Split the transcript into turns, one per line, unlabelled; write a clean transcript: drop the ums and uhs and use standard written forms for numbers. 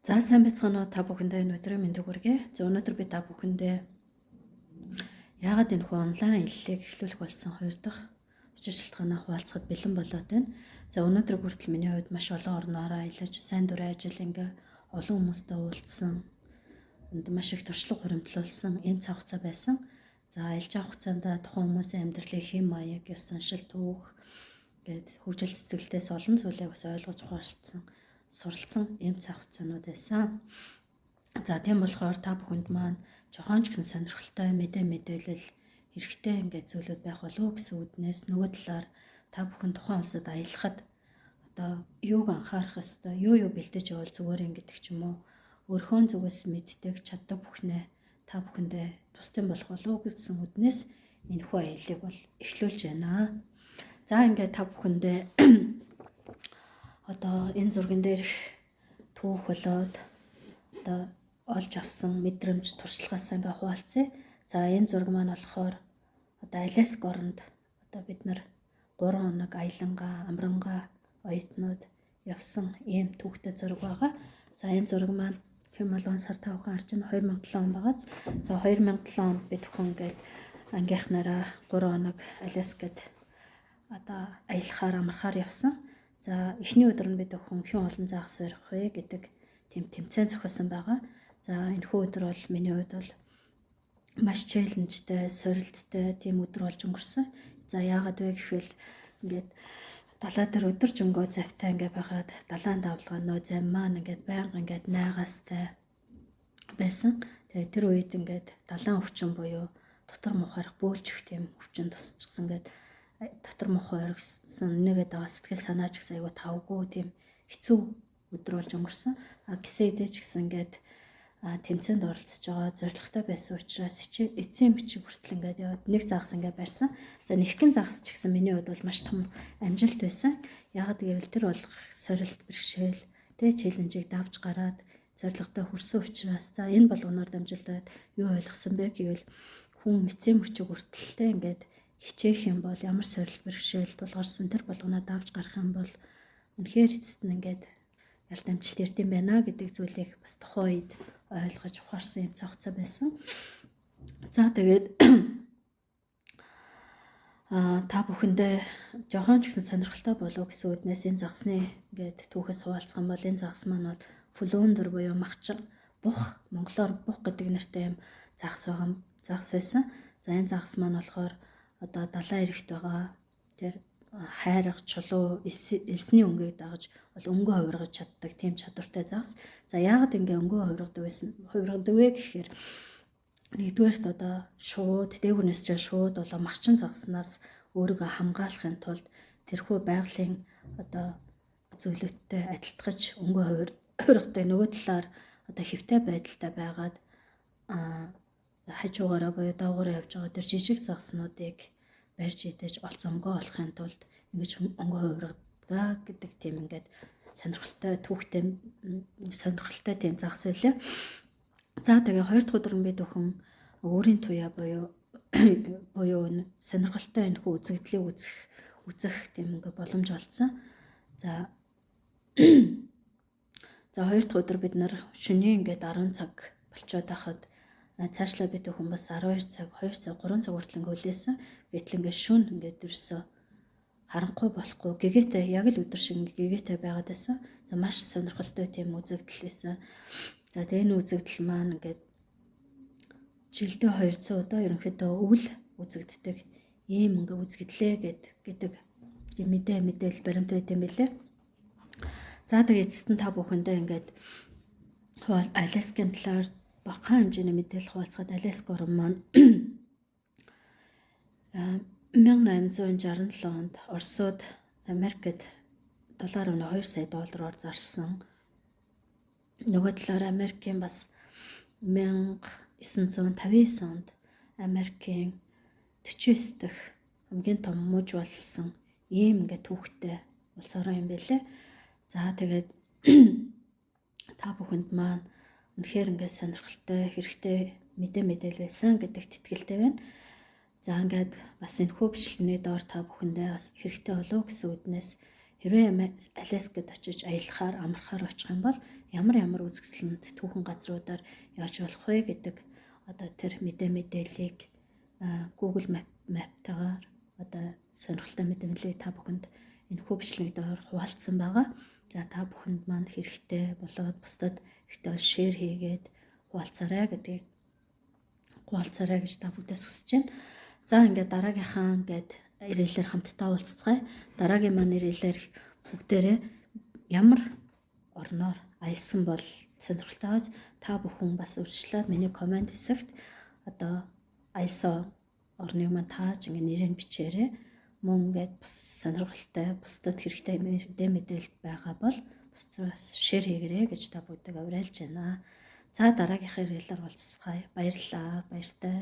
За, сайн байцгаана уу, та бүхэндээ энэ өдрийн мэндийг хүргэе. За, өнөөдөр би та бүхэндээ яагаад энэ хүү онлайн аяллыг эхлүүлэх болсон хоёр дахь учир шалтгаанаа хуваалцахад бэлэн болоод байна. За, өнөөдөр хүртэл миний хувьд маш олон орноороо аялаж, сайн дурын ажил, ингээ олон хүмүүстэй уулзсан, маш их туршлага хуримтлуулсан ийм цаг хугацаа байсан. За, аялж байгаа хугацаанд тухайн хүмүүсийн амьдралын хэм маяг, ёс заншил, түүх гээд хөгжил цэцгэлтээс олон зүйлийг бас ойлгож ухаарсан, суралцсан ийм цаг хугацаанууд байсан. За, тийм болохоор та бүхэнд маань жохон ч гэсэн сонирхолтой мэдээ мэдээлэл хэрэгтэй ингээд зүйлүүд байх болов уу гэсэн үүднээс, нөгөө талаар та бүхэн тухайн улсад аялахад одоо юуг анхаарах ёстой, юу юу бэлдэж явбал зүгээр юм гэдэг ч юм уу, өөрийнхөө зүгээс мэддэг, чаддаг бүхнээ та бүхэндээ тусдам болох болов уу гэсэн үүднээс энэхүү аяллыг бол эхлүүлж байна. За, ингээд та бүхэндээ одоо энэ зурган дээрх түүх болоод одоо олж авсан мэдрэмж, туршлагаас ингээ хуваалцъя. За, энэ зураг маань болохоор одоо Аляск оронд одоо бид нар 3 хоног аялангаа, амрангаа оюутнууд явсан ийм түүхтэй зураг байгаа. За, энэ зураг маань хэм болгон сар та бүхэн харж байна, 2007 он байгааз. За, 2007 онд бид бүхэн ингээд ангийнхнаараа 3 хоног Аляскад одоо аялахаар, амархаар явсан. За, эхний өдөр нь бид бүхэн хэн олон загас барих вэ гэдэг тийм тэмцээн зохиосон байгаа. За, энэхүү өдөр бол миний хувьд бол маш challenge тэй, сорилттой тийм өдөр болж өнгөрсөн. За, яагаад вэ гэхвэл ингээд далай дээр өдөр жөнгөө завтай ингээд байгаад далайн давлгаа нөө зам маань ингээд байнга ингээд найгаастай байсан. Тэгээд тэр үед ингээд далайн өвчин буюу дотор мухаарах бөөлжих тийм өвчин тусчихсан, ингээд дотор мухай оргисон, нэгээд байгаа сэтгэл санаа ч гэсэн айгу тавгүй тийм хэцүү өдөр болж өнгөрсөн. А гисэдээ ч гэсэн ингээд тэмцээнд оролцож байгаа зорилготой байсан учраас эцсийн бичиг хүртэл ингээд яваад нэг загас ингээд барьсан. За, нэгхэн загас ч гэсэн миний хувьд бол маш том амжилт байсан. Яагаад гэвэл тэр болох сорилт бэрхшээл тэ challenge ийг давж гараад зорилготой хүрсэн учраас. За, энэ болгоноор дамжуулаад юу ойлгосон бэ гэвэл хүн эцсийн мөчийг хүртэлтэй ингээд хичээх юм бол, ямар сорилт бэрхшээл тулгарсан тэр болгоноо давж гарах юм бол үнэхээр эцэст нь ингээд ялт амжилт ирд юм байна гэдэг зүйлийг бас тухайн үед ойлгож ухаарсан юм цаг хугацаа байсан. За, тэгээд та бүхэндээ жохон ч гэсэн сонирхолтой болов гэсэн үүднээс энэ загасны ингээд түүхээс хуваалцах юм бол энэ загас маань бол flounder буюу махчин, бух, монголоор бух гэдэг нэртэй юм загас байгаа, загас байсан. За, энэ загас маань болохоор одоо далайн эрэгт байгаа тэр хайрга, чулуу, элсний өнгийг дагаж бол өнгөө хувиргаж чаддаг тийм чадвартай загас. За, яагаад ингэ өнгөө хувиргадаг байсан, хувиргадаг вэ гэхээр нэгдүгээрт одоо шууд дээгүүрнээс ч шууд болоо махчин загаснаас өөрийгөө хамгаалахын тулд тэрхүү байгалийн одоо зөвлөлттэй адилтгаж өнгөө хувиргадаг. Нөгөө талаар одоо хэвтэй байдалтай байгаад хажуугаараа буюу доогоороо явж байгаа тэр жижиг загаснуудыг барьж идэж олц өнгөө олохын тулд ингэж өнгөө хувиргадаг гэдэг тийм ингээд сонирхолтой түүхтэй, сонирхолтой тийм загас байлаа. За, тэгээ хоёр дахь өдөр нь бид бүхэн өөрийн туяа буюу сонирхолтой энэхүү үзэгдлийг үзэх тийм ингээ боломж олцсон. За, хоёр дахь өдөр бид нар шөнийн ингээд 10 цаг болчоод байхад, цаашлаа бид бүхэн бас 12 цаг, 2 цаг, 3 цаг хүртэл ингээ хүлээсэн. Гэтэл ингээ шүн ингээд ерөөсөө харанхуй болохгүй, гэгээтэй, яг л өдөр шиг гэгээтэй байгаад байсан. За, маш сонирхолтой тийм үзэгдэл байсан. За, тэгээ энэ үзэгдэл маань ингээд жилдээ 200 удаа ерөнхийдөө өвөл үзэгддэг ийм ингээ үзэгдлээ гэдэг тийм мэдээлэл баримт байт юм билээ. За, тэгээ эцэст нь та бүхэндээ ингээд Аляскийн талаар багахан хэмжээний мэдээлэл хуваалцахад Аляск орн маань 1867 онд Оросууд Америкт 7.2 сая доллараар зарсан. Нөгөө талаар Америкийн бас 1959 онд Америкийн 49 дахь хамгийн том муж болсон ийм ингээ түүхтэй улс орон юм байлээ. За, тэгээд та бүхэнд маань үнэхээр ингээд сонирхолтой, хэрэгтэй мэдээлэл байсан гэдэгт итгэлтэй байна. За, ингээд бас энэхүү бичлэгний доор та бүхэндээ бас хэрэгтэй болов гэсэн үүднээс хэрвээ Аляскад очиж аялахаар, амархаар очих юм бол ямар ямар үзэсгэлэнт түүхэн газруудаар явж болох вэ гэдэг одоо тэр мэдээллийг Google Map-тайгаар одоо сонирхолтой мэдээллийг та бүхэнд энэ бичлэгийн доор хуваалцсан байгаа. За, та бүхэнд маань хэрэгтэй болоод бусдад хэрэгтэй share хийгээд хуваалцаарай гэдгийг, хуваалцаарай гэж та бүгдээс хүсэж байна. За, ингээд дараагийнхаа ингээд ирээлээр хамтдаа уулзацгаая. Дараагийн маань ирээлээр бүгдээрээ ямар орноор аялсан бол сонирхолтой, та бүхэн бас урьдчилаад миний comment хэсэгт одоо аялсан орныг маань тааж ингээд нэрийг бичээрэй. Мөн ингээд бас сонирхолтой, бусдад хэрэгтэй мэдээлэл байгаа бол бас share хийгэрэй гэж та бүгдийг уриалж байна. За, дараагийнхаа ирээлээр уулзацгаая. Баярлалаа. Баяртай.